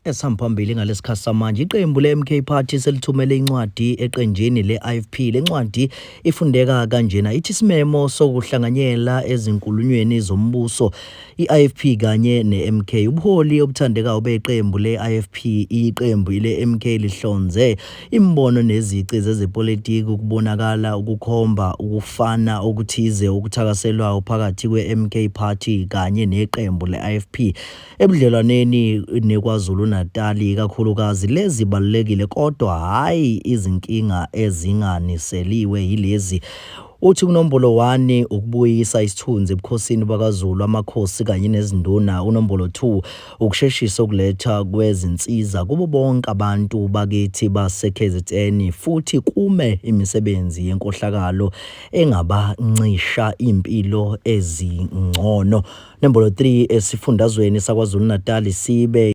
Esihamba phambili ngalesikhathi samanje, iqembu le-MK Party selithumele incwadi eqenjini le-IFP. Le ncwadi ifundeka kanjena, ithi isimemo sokuhlanganyela ezinkulunyweni zombuso i-IFP kanye ne-MK. Ubuholi obuthandekayo beqembu le-IFP, iqembu le-MK lihlonze imibono nezici zezepolitiki ukubonakala ukukhomba ukufana okuthize okuthakaselwayo phakathi kwe-MK Party kanye neqembu le-IFP ebudlelwaneni neKwaZulu-Natal, ikakhulukazi lezi balulekile kodwa hhayi izinkinga ezinganiseliwe yilezi. Uthi kunombolo 1 ukubuyisa isithunzi ebukhosini bakaZulu, amakhosi kanye nezinduna. Unombolo 2 ukusheshisa ukuletha kwezinsiza kubo bonke abantu bakithi base-KZN futhi kume imisebenzi yenkohlakalo engabancisha impilo ezingcono. Nombolo 3 esifundazweni saKwaZulu-Natal sibe